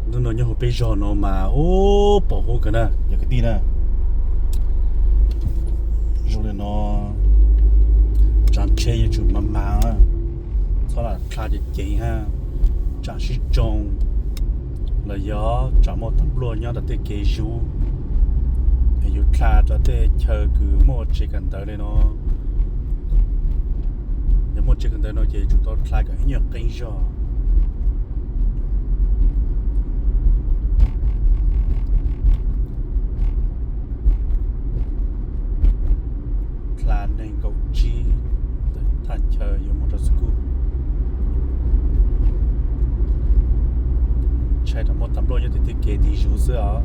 Hnub no nyob hauv peb zog no mas ub pom huab kawg na cov kwv tij na. Zoo li no tsav tsheb yuav tsum mas mas, txhob lam dha ceev ceev hab, tsam sib tsoo los yog tsam muaj tag npluaj nyob tom tej kev zuv, es yus dha rau tej chaw kws muaj tsev kawm ntawv li no. Yog muaj tsev kawm ntawv no ces yuav tsum tau dha kom ib nyuag qeeb zog. Dha neeg nkaum tsib thaj chaw yuav mus rau school. Ntshai rau muaj tag npluaj nyob tim tej kev tiv zuv xwb os.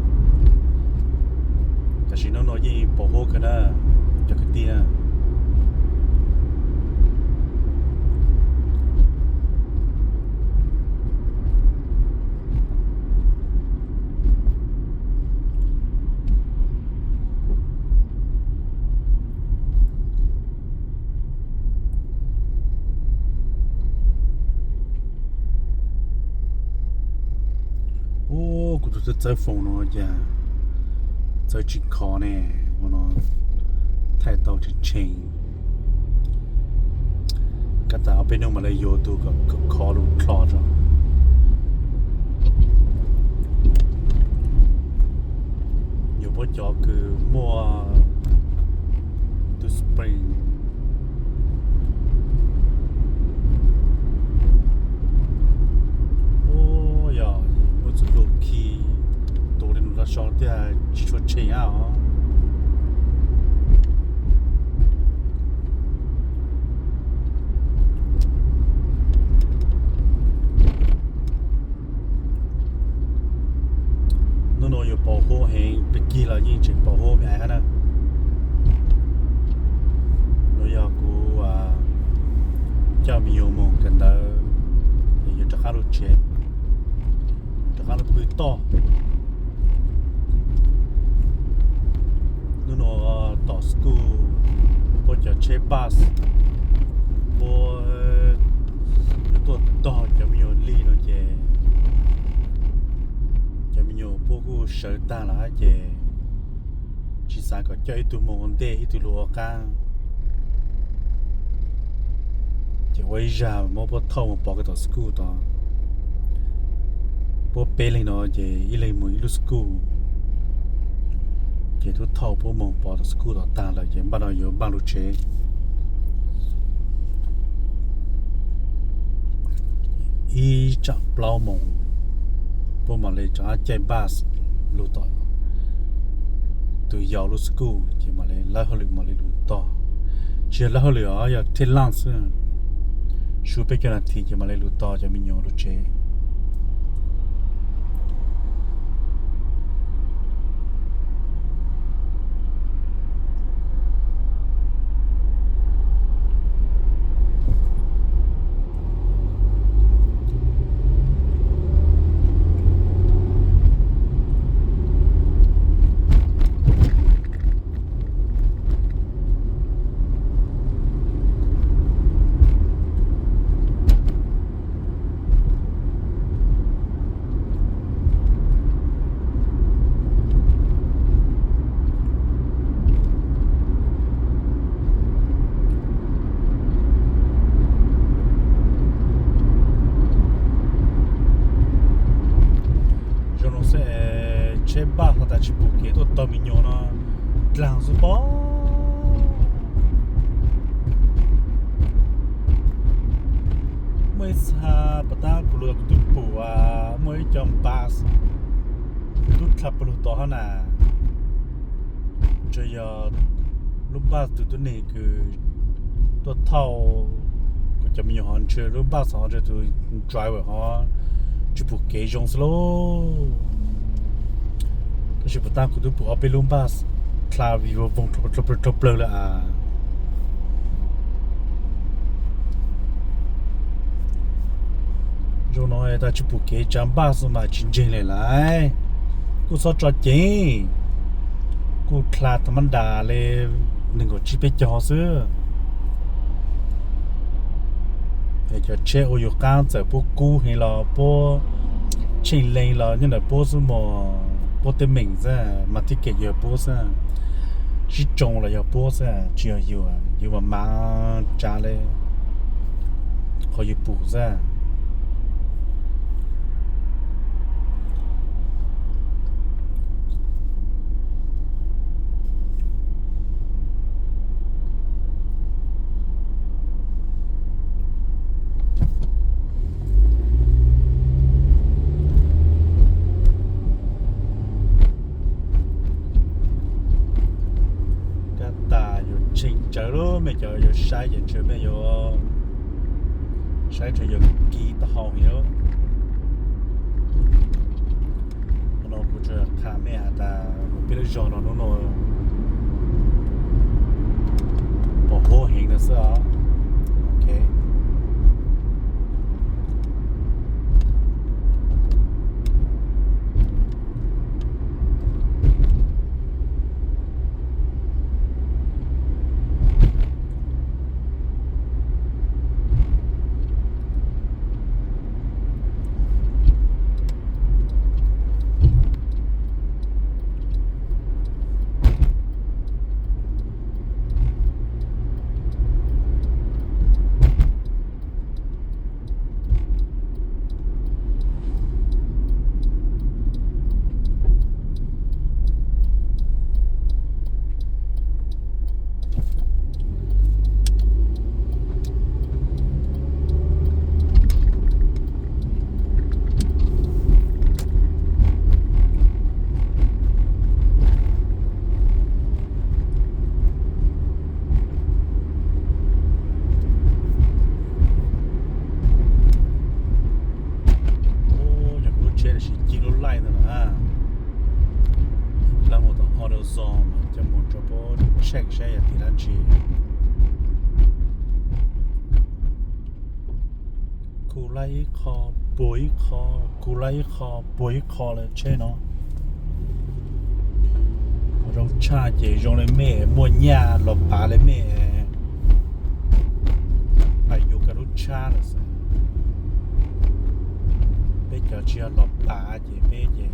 Tam sim no no yeej pom huab kawg na cov kwv tij na. Ub, kuv tus txawb txawb foos no cas txawb tsis khov ne, ua no thaij tau tshee tshee. Kab tas ob peb hnub mam li yuav tus kom khov lus dlho tso. Yuav puab cov kws muaj tus spring. Ub, yog muaj txuj lug khi tus li nus laj so tiag tsis tshua tshee ab os. Hnub no yuav pom huab heev, peb kig los yeej tseem pom huab me ais hab na. Nuav yog kuv coj me nyuam moog kawm ntawv, yuav rov qab lug tsev, rov qab lug pw toj. Hnub no tom school puab cov tsheb bus, puab yuav tuaj tog cov me nyuam lig no ces cov me nyuam puab kuj sawv tag lawm hab ces tsis xav kom coj ib tug moog ua ntej ib tug lug ua qab. Ces ua ib zag muab puab thauj moog pov kws tom school tod. Puab peb leeg no ces ib leeg moog ib lub school, ces tub thauj puab moog pov tom school tod tag lawm ces npaj no yuav npaj lug tsev. Ib tsam plaub moos puab mam li rov qab caij bus lug tom tus yau lub school ces mam li lawb hauj lwm mam li lug tog. Tsis yog lawb hauj lwm os, yog thej laj xwb, su peb caug nas this ces mam li lug tog cov me nyuam lug tsev. Zoo no xwb, tsheb bus has tas tsis pum kev tuaj taug me nyuam no dlaag xwb pob. Muaj ib txha puas tab kuv lug kuv tub pum, muaj ib co bus tub dlha pawg lug tod hab na. Ntshe yog lub bus tug tub neeg kws tuaj thauj kom cov me nyuam hov, ntshe lub bus hov ntshe tus driver hov tsis pum kev zoo xwb lauj. Tab sis puas tab kuv tub pum ob peb lub bus dlha vim voog dlhau plawg lawm as. Zoo no tas tsis pum kev tsav bus mas tsis ntseeg li lawm. Kuj txhob tso ceev, kuj dlha tha mab das li nees nkaum tsib peb caug xwb. Cov tsheb ua yus qaab txawm puab kub heev los puab tsheej leej los nyob ntawm puab xwb mog, puab teeb meem xwb, mas ticket yog puab xwb. Sib tsoo los yog puab xwb, tsis yog yus, yus mas mas tsav le qhov yus pum xwb. Kab tas yuav tsheej tsawv lub, mej cov yuav saib ces tsawv mej yuav saib tsawv yuav kis tau hau heev lub. Qhov no kuv tsuas qha mej has tas peb lub zog no hnub no pom huab heev no xwb os. Ok. Yog kuv lub tsheb los sis ci lub laij ntawd na. Plag mus tom AutoZone mas coj mus rau puab check saib yog tim dab tsi. Khu laj ib qho, puag ib qho, khu laj ib qho, puag ib qho lawm tsheb no. Zoo tshaj ces zoo li mej muaj nyaj los pav li mej pais yuav koj lub tshab lawm xwb. Peb cov tsis yog los pav ces peb ces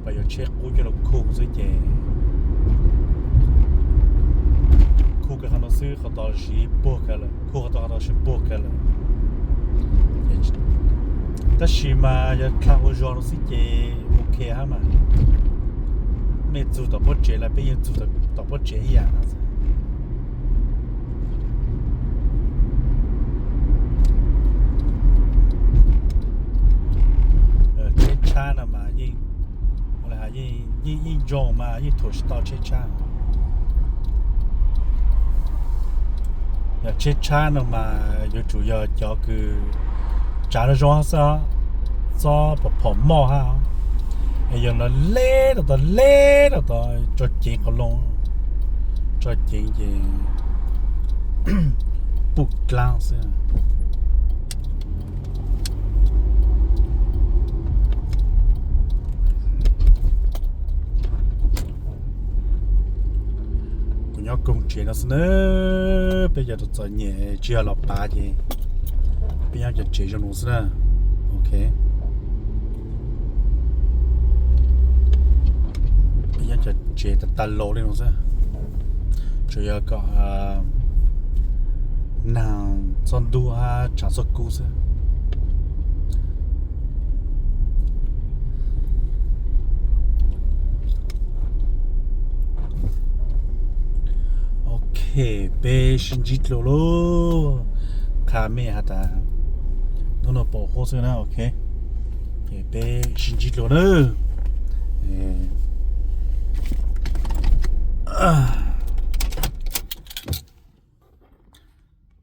pais yuav tsheb qub coj los khu xwb ces khu kiag qhov no xwb, qhov tod siv puag kiag lawm, khu qhov tod, qhov tod siv puag kiag lawm. Tab sis mas yog dlha ua zog no xwb ces ok hab mas. Mej txug tom pob tsev los peb yeej txug tom pob tsev ib yam no xwb. Tsheb tshab no mas yeej, yeej, yeej zoo mas yeej thuam tsis tau tsheb tshab. Yog tsheb tshab no mas yuav tsum yog cov kws tsav zoo zoo xwb, txob phom phom moj hab, es yog los le rau tod, le rau tod tso ceev qhov loo, tso ceev ces puj dlaab xwb. Kuv nyob koog tsev no xwb na, peb cov txom nyem tsis yog los pav ces peb nyob cov tsev zoo no xwb na. Ok. Peb nyob cov tsev tag tag laus li no xwb. Tsuas yog kom nag txhob ntub hab tshav txhob kub xwb. Ok, peb sib ntsib dlua lauj. Qha mej has tas hnub no pom huab xwb na, ok. Ces peb sib ntsib dlua na.